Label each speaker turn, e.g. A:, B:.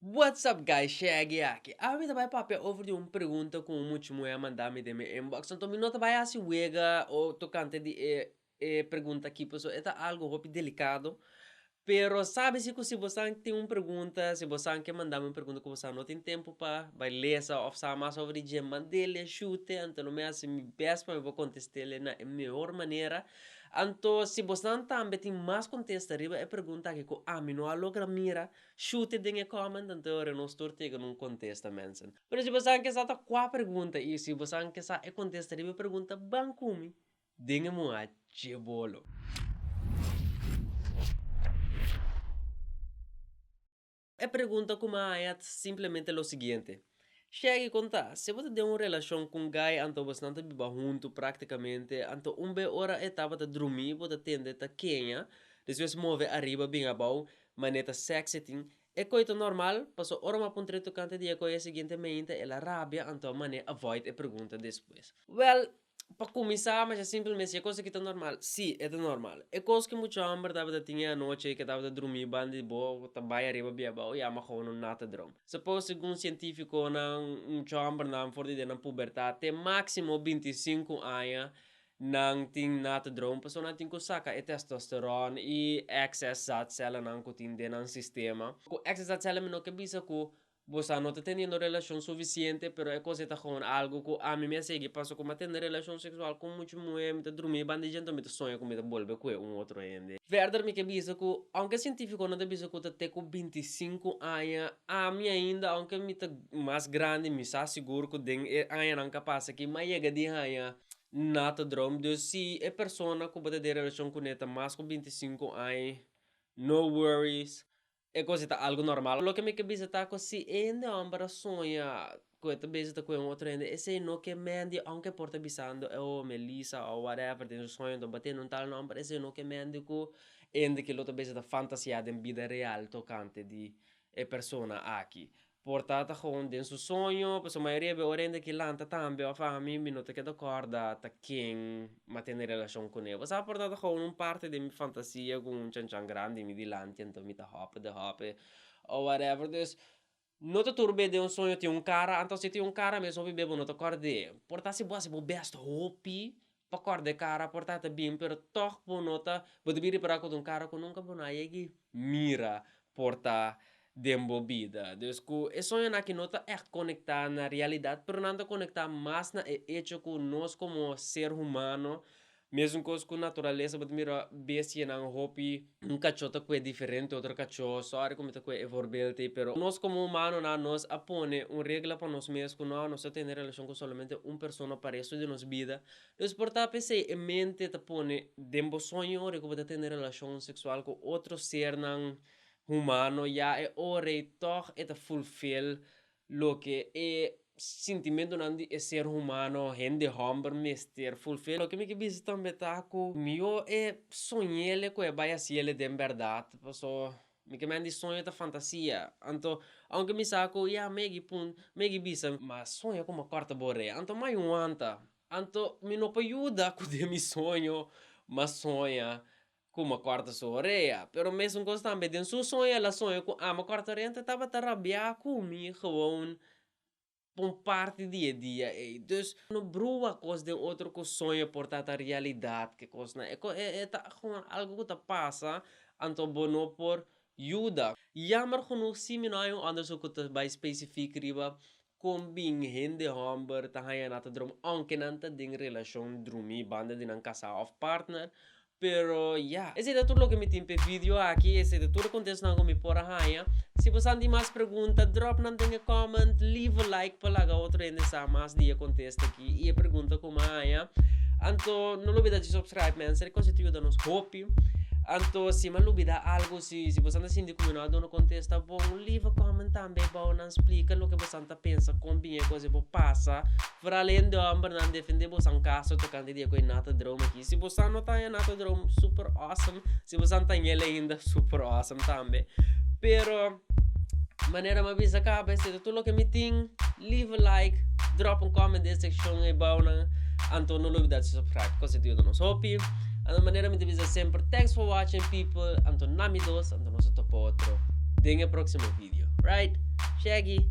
A: What's up guys, Shaggy aki. Awe mi ta bai papia over di un pregunta ku un mucha muhé a manda mi den mi inbox. Anto mi no ta bai hasi wega o tokante di e e pregunta aki pasobra e ta algu hopi delikado. Pero sabi si ku si bosan tin un pregunta, si bosan ke manda mi un pregunta ku bosan no tin tempu pa bai lesa òf sa mas over di dje, mand'e, shut'e, anto lo mi hasi mi best pa mi por kontest'e na e mehor manera. Anto si bosnan tambe tin mas kontesta riba e pregunta aki ku ami no a logra mira, Shute den e comment anto ora nos tur tegen un kontesta mensen. Pero si bosan ke sa ta kua pregunta i si bosan ke sa e kontesta riba e pregunta ban ku mi den e muha dje bolo. E pregunta ku mi a haña ta simplemente lo siguiente, Shaggy konta, si bo ta den un relashon ku un guy anto bosnan ta biba huntu praktikamente anto un be ora e tabata drumí bo ta tende ta keña despues move ariba bin abou Manera ta sexy tin e koe ta normal, paso ora mi a puntra e tocante di e koe e siguiente meinta el a rabia anto a mane avoid e pregunta despues. Well, pa cuminsa masha simpel mes si e cos aki ta normal, si e ta normal. E cos cu mucha homber tabata tin e anochi ey cu tabata drumi banda di bo ta bay ariba bia abao yama gewoon un natadroom. Suppose segun cientificonan mucha hombernan for di den nan pubertad te maximo 25 aña Nan tin natdroom pasobra nan tin ku saka e testosteron i excess zaadcellennan ku tin den nan sistema. Ku excess zaadcellen mi no ke bisa ku bosa no ta teniendo relashon sufisiente pero e kos ei ta gewoon algu ku ami mi a sigui paso ku mi a tene relashon seksual ku muchu muhé mi ta drumi banda di dje anto mi ta soña ku mi ta bolbe ku e un otro hende. Verder mi ke bisa ku aunke sientifikonan ta bisa ku ta te ku 25 aña ami ainda aunke mi ta mas grandi mi sa sigur ku den e añanan ku a pasa aki mi a yega di haña Na ta droom, dus si e persona ku bo ta den relashon kuné ta mas ku 25 aña, no worries, e kos ei ta algu normal. Loke mi ke bisa ta ku si e hende hòmber a soña ku e ta bezig ta ku e un otro hende, esei no ke mendi, ounke e por ta bisando oh Melissa òf whatever den su soño ta batendo un tal nòmber, esei no ke mendi ku e hende ke lo ta bezig ta fantasiá den bida real tokante di e persona aki. Por ta ta gewoon den su soño, pasobra mayoria be ora hende ki lanta tambe of ami mi no ta keda corda ta ken mi a tene relacion cune. Bo sa por ta ta gewoon un parte den mi fantasia cu un chanchan grandi mi dilanti anto mi ta hope de hope o whatever. Dus no ta tur be den un soño tin un cara, anto si tin un cara mes hopi be bo no ta cord'e. Por ta si bo haci bo best hopi pa corda e cara por ta ta bin pero toch bo no ta bo ta bin ripara cu ta un cara cu nunca bo no a yegi mira por ta den bo bida. Dus cu e soñonan aki no ta echt conecta na realidad pero nan ta conecta mas na e hecho cu nos como ser humano mesun cos cu naturalesa bo ta mira bestianan hopi un cacho ta cue diferente otro cacho sorry cu mi ta cue e voorbeeld ey pero nos como humanonan nos a pone un regla pa nos mes cu no nos ta tene relacion cu solamente un persona pa resto di nos bida dus por ta pesey e mente ta pone den bo soño ora cu bo ta tene relacion sexual cu otro sernan humano ya e ora ey tog e ta fulfill loke e sintimentonan di e ser humano, hende homber mester fulfill. Loke mi ke bisa tambe ta ku mihó e soñele ku e bai hasiele den bèrdat, paso mi ke men di soño ta fantasia. Anto aunke mi sa ku ya megi pun megi bisa ma soña ku mi a kòrta bo orea, anto mai wanta. Anto mi no por yuda ku den mi soño m'a soña Ku m'a kòrta su orea. Pero mesun kos tambe den su soño el a soña ku ami a kòrta orea anto e tabata rabiá ku mi gewoon pa un parti di e dia ei. Dus no brua kos den otro ku soño por ta ta realidat ke kosnan. E e ta gewoon algu ku ta pasa anto bo no por yuda. Jammer genoeg si mi no hay un onderzoek ku ta bai specifiek riba kon bin hende hòmber ta haña nan ta drumi ounke nan ta den relashon drumi banda di nan kasá òf partner pero ya. Esei ta tur loke mi tin p'e video aki, esei ta tur e kontesnan ku mi por a haña. Si bo sa tin mas pregunta dròp nan den e comment, leave a like pa laga otro hende sa mas di e kontesta aki i e pregunta ku mi a haña. Anto no lubida di subscribe mensen, e kos ta yuda nos hopi. Anto si mi a lubida algu, si si bo sa ta sinti ku mi no a duna kontesta bon, leave a comment tambe bou nan splika loke bo sa ta pensa kon bin e kos e por pasa. Vooral hende hombernan defende bosan kaso tokante di e koe nata droom aki. Si bosan no ta haña nata droom, super awesome. Si bosan ta hañ'el ainda, super awesome tambe. Pero, manera mi a bisa kaba, esei ta tur loke mi tin. Leave a like, drop un comment den e sekshon eibounan. Anto no lubida di subscribe, kos ei ta yuda nos hopi. Anto manera mi ta bisa semper, thanks for watching people. Anto na mi dos, anto nos a topa otro den e proximo video. Right? Shaggy!